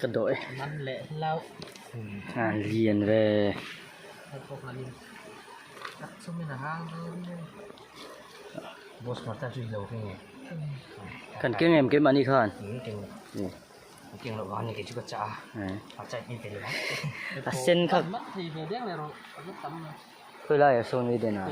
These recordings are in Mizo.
Ka dawh e a lian ve. Kan keng em keimahni khan. A sen kha khawi laiah sawn Eden ah.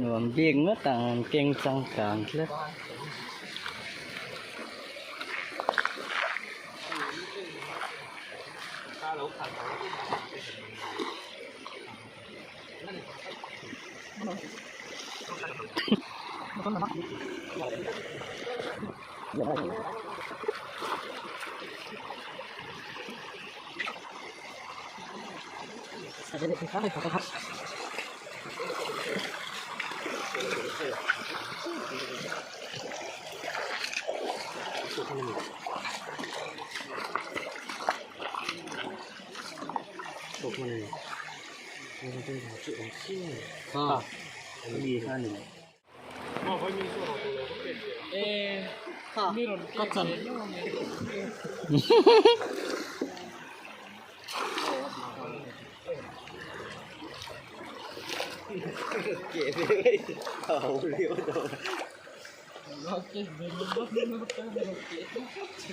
Nuam bik ngawt ang an keng changkang tlat.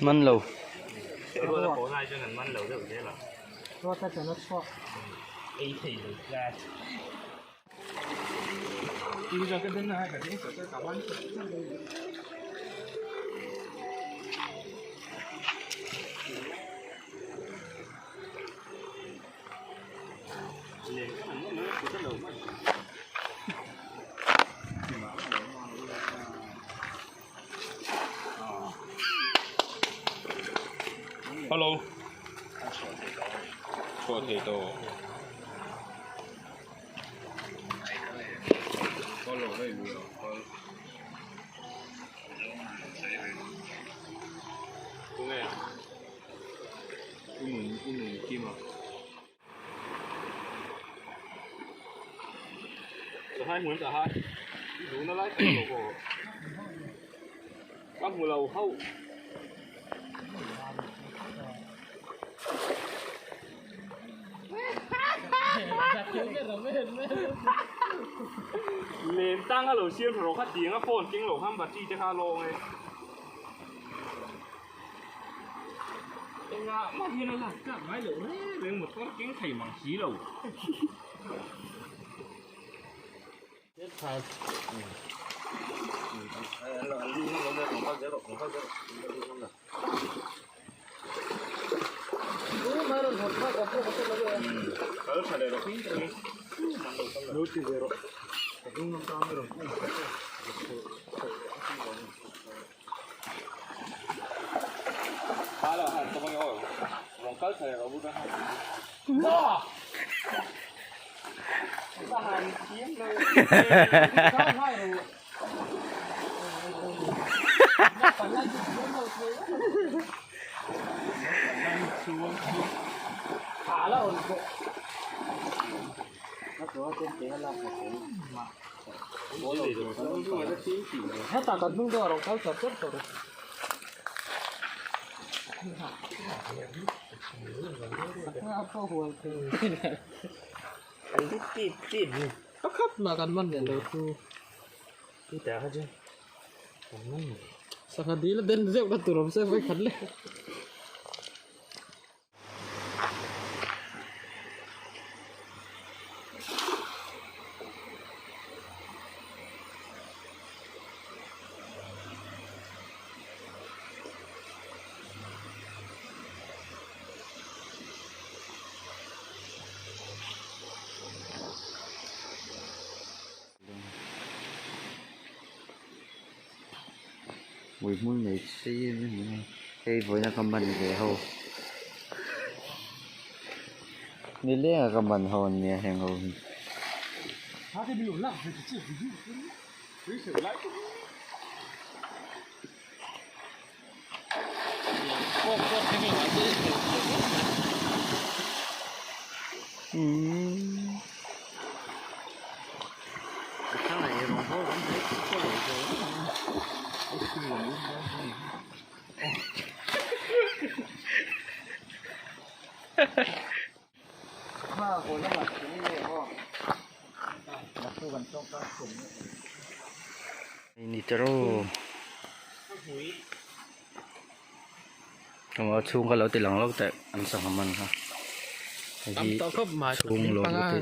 Man lo. Hello. Chhuah thei tawh. Hello hei lui ah kal. Tunge? U nun u nun kim a. Zahai hmun zahai. I duhna lai tak lo pawh. Ka hmu lo hauh. Len tang a lo siam tha rawh kha tiang a phone keng lo khan battery te kha a lawng e. Engah mah hian a lak tlak ngai loh reng reng motor keng thei mang si lo. Sangha dil a den zeuh na tur awm se vawikhat lek. Hmuihmul nei sei em em mai a hei vawiina ka man ve ho nileng a ka man ho an nia heng ho hi. Ni tiraw a chhung kha lo ti lang lo teh an sangha man kha hei hi chhung lo ti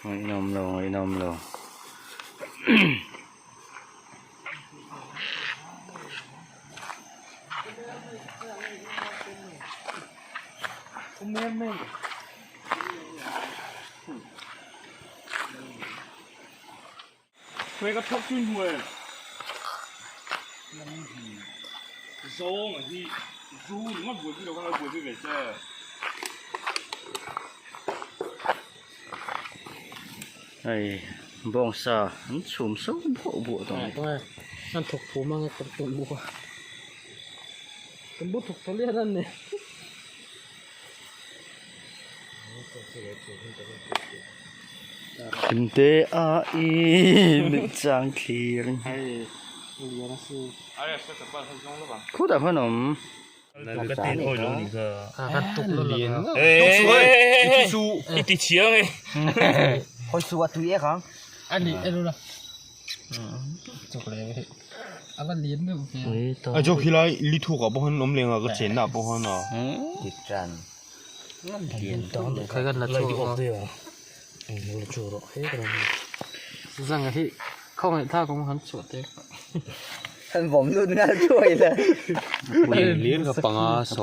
ngaihnawm lo ngaihnawm lo. Hei bawngsa an chhum so buah buah tawh mai. An thawk phum anga ka tum bawk a tumbu thawk thaw lian an ni. Hlimte a i mit chang thlir khutah khuan a awm.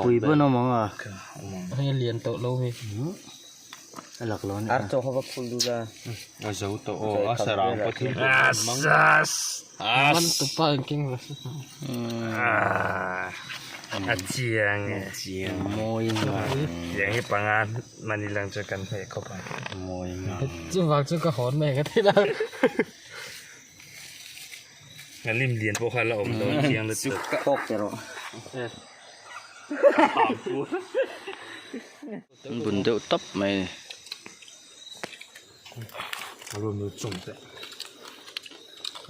Pui pawn awm ang a a lak lo a nih An bun deuh tawp mai a ni.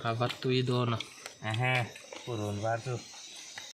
A va tui dawn a.